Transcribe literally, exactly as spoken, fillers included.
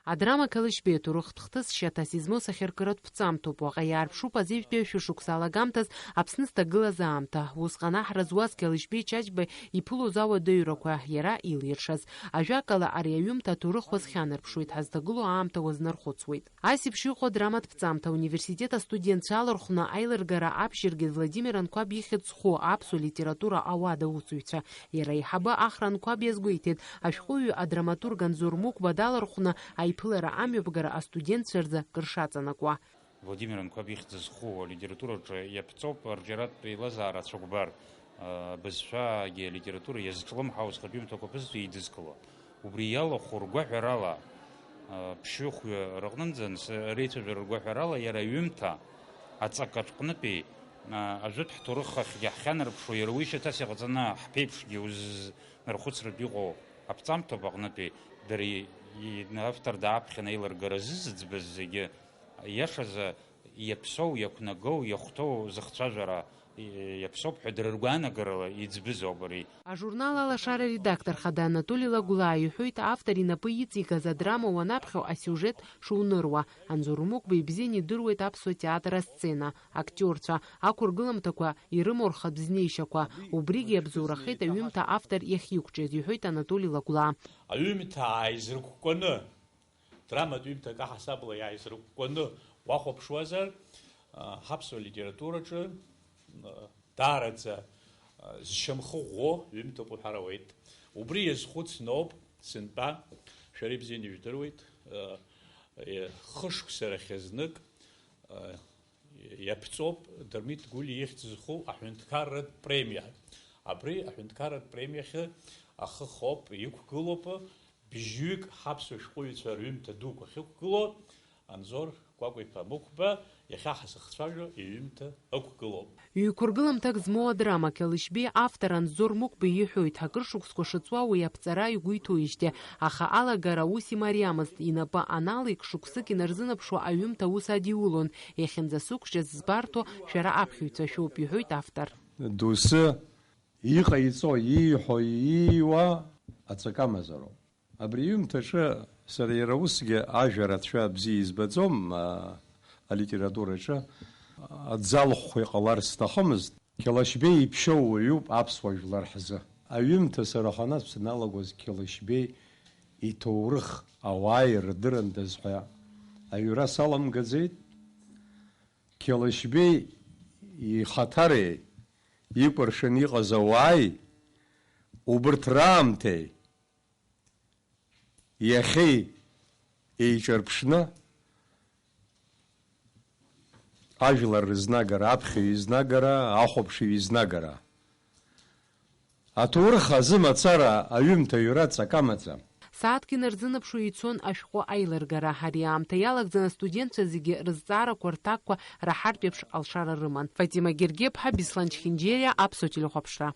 Адрама Қьалышьбеи аҭоурыхтә хҭыс шьаҭас измоу сахьаркыратә ԥҵамҭоуп. Уаҟа иаарԥшуп азеижәтәи ашәышықәса алагамҭаз Аԥсны зҭагылаз аамҭа. Усҟан аҳра зуаз Қьалышьбеи Чачба иԥылоз ауадаҩрақәа иара илиршаз. Ажәакала, ари аҩымҭа аҭоурых уазхьанарԥшуеит, ҳазҭагылоу аамҭа уазнархәыцуеит. Ас еиԥш иҟоу адраматә ԥҵамҭа ауниверситет астудентцәа алархәны аилыргара абжьаргеит Владимир Анқәаб ихьӡ зху аԥсуа литература ауада аусзуҩцәа. Иара аиҳабы Ахра Анқәаб иазгәеиҭеит, ашәҟәыҩҩы адраматург Анзор Мықәба далархәны аиԥылара амҩаԥгара астудентцәа рзы кыр шаҵанакуа. Владимир Анқәаб ихьӡ зху алитератураҿы иаԥҵоуп арҿиаратә еилазаара ацәыкәбар, абызшәагьы алитература иазҿлымҳау зхатә ҩымҭақәа ԥызҵәо еидызкыло. Убри иалахәу ргәаҳәарала, ԥшьҩы-хәҩы рыҟнынӡа, реицәажәара ргәаҳәарала иара аҩымҭа аҵакаҿҟнытәи, ажәытә ҳҭоурых ахьгьы ҳхьанарԥшуа, иара уи шьаҭас иҟаҵаны ҳԥеиԥшгьы узнархәыцратә иҟоу аԥҵамҭоуп аҟнытәи, дара и-, и-, автор дааԥхьан аилыргара ззыӡбаз зегьы, иашазы, иаԥсоу, иақәнагоу, иахәҭоу зыхцәажәара, и-, иаԥсоуп ҳәа дара ргәаанагарала иӡбызоуп ари. Ажурнал Алашара аредактор хада Анатоли Лагәлаа иҳәоит, автор инапы иҵигаз адрама уанаԥхьо асиужет шуныруа. Анзор Мықәба ибзианы идыруеит аԥсуа театр асцена, актиорцәа, ақәыргыламҭақәа ирымоу рхатә знеишьақәа. Убригьы иабзоурахеит аҩымҭа автор иахьиқәҿиаз, иҳәоит Анатоли Лагәлаа. Аҩымҭа ааизрыкәкәаны, драматә ҩымҭак аҳасабала иааизрыкәкәаны уахәаԥшуазар, а, ҳаԥсуа литератураҿы, а, даараӡа, а, зшьамхы ӷәӷәо ҩымҭоуп уҳәар ауеит. Убри иазхәыцноуп сынтәа, шәара ибзианы ижәдыруеит, а, е, хышықәса рахь знык, а, иаԥҵоуп Дырмит Гәлиа ихьӡ зху аҳәынҭқарратә премиа. Абри аҳәынҭқарратә премиахьы ахы хоуп, иқәгылоуп бжьҩык ҳаԥсуа шәҟәыҩҩцәа рҩымҭа дуқәа ахьықәгылоу, Анзор Кәакәа-иԥа Мықәба иахьа ҳазыхцәажәо иҩымҭа ықәгылоуп. Ҩқәыргыламҭак змоу адрама Қьалышьбеи автор Анзор Мықәба иҳәоит, ҳакыр шықәсқәа шыҵуа уи аԥҵара игәы иҭоижьҭеи, аха алагара аус имариамызт, инапы аналеик, шықәсык инарзынаԥшуа аҩымҭа аус адиулон, иахьынӡасықәҿиаз збарҭоу шәара аԥхьаҩцәа шәоуп, иҳәоит автор. Доусы иҟаиҵо, ииҳәо, ииуа аҵакы амазароуп. Абри иҩымҭаҿы сара иара усгьы ажәа рацәа бзиа избаӡом, а, алитератураҿы аӡалхәхәа иҟалар сҭахымызт. Қьалашьбеи иԥшьоу уаҩуп аԥсуа жәлар ҳзы. Аҩымҭа сара аханатә саналагоз Қьалашьбеи иҭоурых ауаа ирдырындаз ҳәа аҩра саламгаӡеит. Қьалашьбеи ихаҭареи икәыршаны иҟаз ауааи убырҭ раамҭеи иахьеи еиҿырԥшны ажәлар рызнагара, аԥхьаҩ изнагара, ахәаԥшыҩ изнагара. Аҭоурых азы мацара аҩымҭа аҩра ҵак амаӡам. Сааҭк инарзынаԥшуа ицон ашәҟәы аилыргара. Ари аамҭа иалагӡаны астудентцәа зегьы рызҵаарақәа рҭакқәа раҳартә еиԥш алшара рыман. Фатима Гергеԥҳа, Беслан Чхинџьериа, Аԥсуа телехәаԥшра.